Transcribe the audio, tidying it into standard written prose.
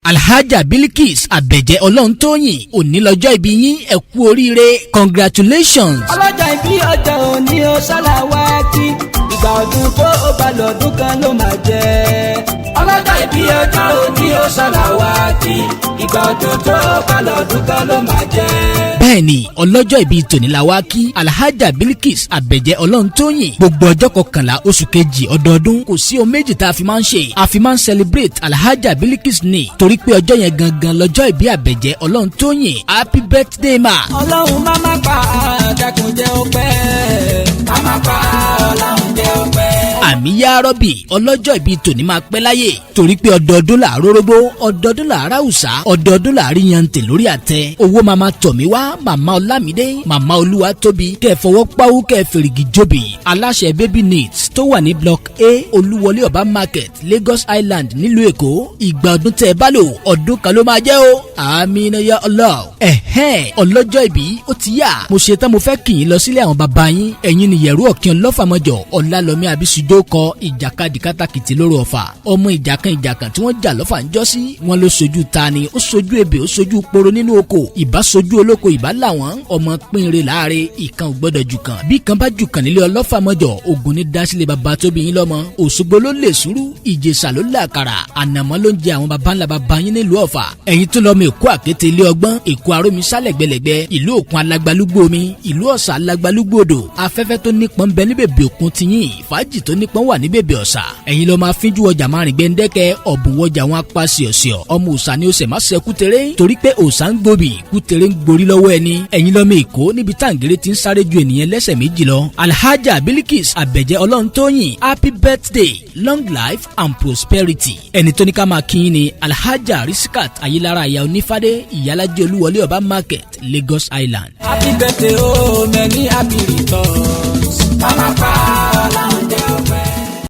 Alhaja Bilikis Àbẹ̀jẹ́ Ọlọ́runtóyìn, òní lọ́jọ́ ìbí yín, ẹ kú oríire, congratulations. Ọlọ́jọ́ ìbí ọjọ́ òní ó ṣàlàwá kí ìgbà ọdún tó ó bá lọ́dún kan ló máa jẹ́. Ọlọ́jọ́ ìbí ọjọ́ òní ó ṣàlàwá kí ìgbà ọdún tó ó bá lọ́dún kan ló máa jẹ́. Bẹ́ẹ̀ni, ọlọ́jọ́ ìbí tòní la wá kí, Alhaja Bilikis Àbẹ̀jẹ́ Ọlọ́runtóyìn. Gbogbo ọjọ́ 11 oṣù kejì ọdọọdún, kò sí ohun méjì tá a fi máa ń ṣe, a fi máa ń celebrate Alhaja Bilikis ní, torí pé ọjọ́ yẹn gangan lọ́jọ́ ìbí Àbẹ̀jẹ́ Ọlọ́runtóyìn. Happy birthday, ma. Ọlọ́run má má pa dákun jẹ́ ó pẹ́, má má pa, Ọlọ́run jẹ́ ó pẹ́. Àmín yá rọ́bì. Ọlọ́jọ́ ìbí tòní máa pẹ́ láyè, torí pé ọdọọdún là rórógbó, ọdọọdún là ráùsà, ọdọọdún là rí yantè lórí àtẹ. Owó mama tọ̀mí wá, màmá Ọlámídé, màmá Olúwa tóbi, kẹ́ ẹ fọwọ́ páwó, kẹ́ ẹ fèrègì jóbi, aláṣẹ Baby Needs tó wà ní Block A, Olúwọlé Ọba Market, Lagos Island, nílùú Èkó. Ìgbà ọdún tẹ́ ẹ bá lò, ọdún kan ló máa jẹ́ o. Àmín ya Allah. Ẹ̀hẹ́n, ọlọ́jọ́ ìbí, ó ti yá, mo ṣe tán, mo fẹ́ kì í lọ sílé àwọn bàbá yín. Ẹ̀yin nìyẹ̀rú ọ̀kìn ọlọ́fàmọ́jọ Ọ̀làlọ́mí Abisujó kọ ìjàkadì kátàkìtì lóru Ọ̀fà, ọmọ ìjàkan ìjàkan tí wọ́n jà lọ́fà ń jọ́ sí wọn ló sojú ta ni, ó sojú ebè, ó sojú poro nínú oko, ìbá sojú olóko, ìbá làwọn ọmọ pínre láàrin ìkan ò gbọ́dọ̀ jù kan. Bí kan bá jù kan nílé ọlọ́fàmọ́jọ, ogun ní dásílẹ̀. Bàbá tó bí yín lọ́mọ, Òṣogbo ló lè sùúrù, Ìjẹ̀ṣà ló làkàrà, ànàmọ́ ló ń jẹ àwọn baba ńlá baba yín nílùú Ọ̀fà. Ẹ̀yin tó lọ́mọ Èkó àkété ilé ọgbọ́n, Èkó arómi sálẹ̀ gbẹlẹ̀gbẹ́, ìlú òkun alágbálúgbó omi, ìlú ọ̀sà alágbálúgbó odò, afẹ́fẹ́ tó nípọn bẹ ní bèbè òkun tiyín, fàájì tó nípọn wà ní bèbè ọ̀sà. Ẹ̀yin lọ́ máa fínjú ọjà márùn gbẹ́ndẹ́kẹ́ ọ̀bùn wọjà wọn apá ṣìọ̀ṣìọ̀, ọmọ òòsà ni ó sẹ̀ má ṣe kútere, torí pé òòsà ń gbòbì, kútere ń gborí lọ́wọ́ ẹni. Ẹ̀yin lọ́mọ Èkó níbi táǹgẹ̀rẹ̀ ti ń sáré ju ènìyàn lẹ́sẹ̀ méjì lọ. Alhaja Bilikis Àbẹ̀jẹ́ Ọlọ́runtóyìn, happy birthday, long life and prosperity. Ẹni tó ní ká máa kí yín ni Alhaja Risikat Ayilara, ìyá onífádé, ìyálàjẹ Olúwọlé Ọba Market, Lagos Island. Happy birthday, oh, many happy return.